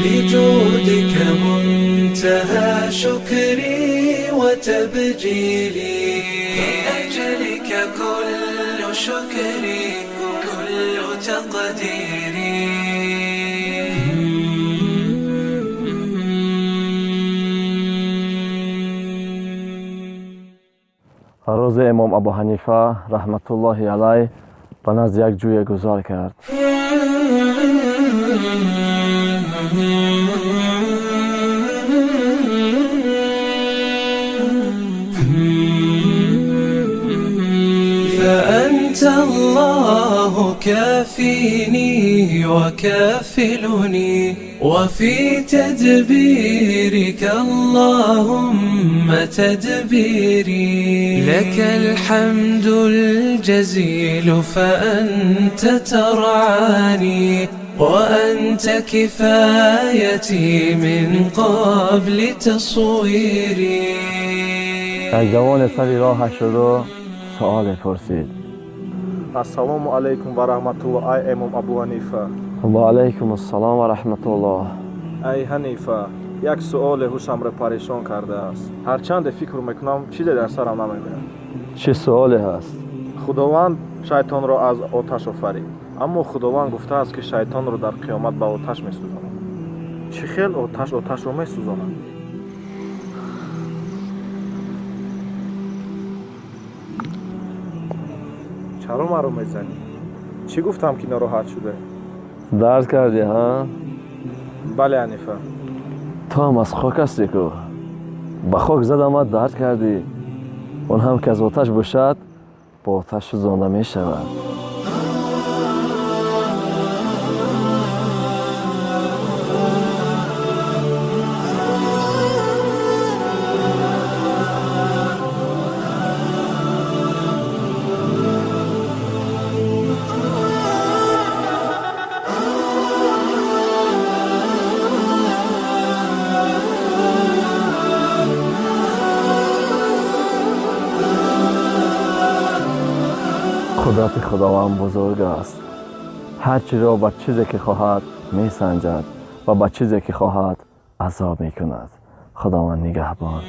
لجودك منتهى شكري وتبجيلي، لأجلك كل شكري كل تقديري. Рӯзе Имом Абу Ҳанифа раҳматуллоҳи алайҳ ба назди як ҷӯе гузар кард. فأنت الله كافيني وكافلني، وفي تدبيرك اللهم تدبيري. لك الحمد الجزيل فأنت ترعاني، وأنت كفايتي من قبل تصويري. Як ҷавоне сари роҳаш шуду суоле пурсид. Ассалому алайкум ва раҳматуллоҳ, ай Имом Абу Ҳанифа. Ва алайкум ассалом ва раҳматуллоҳ. Ай Ҳанифа, як суоле ҳушамро парешон кардааст. Ҳарчанде фикр мекунам, чизе дар сарам намегӯяд. Чӣ суоле ҳаст? Худованд шайтонро аз оташ офарид, аммо Худованд гуфтааст, ки шайтонро дар қиёмат ба оташ месӯзонад. Чӣ хел оташ оташро месӯзонад? Чаро маро мезанӣ? Чӣ гуфтам, ки нороҳат шуда? Дард кардӣ, ҳа? Бале, Ҳанифа. Ту ҳам аз хок ҳастӣ ку. Ба хок задамат, дард кардӣ. Он ҳам ки аз оташ бошад, бо оташ сӯзонда мешавад. Қудрати Худованд бузург аст. Ҳар чизро ба чизе ки хоҳад месанҷад ва ба чизе ки хоҳад азоб мекунад. Худованд нигаҳбон.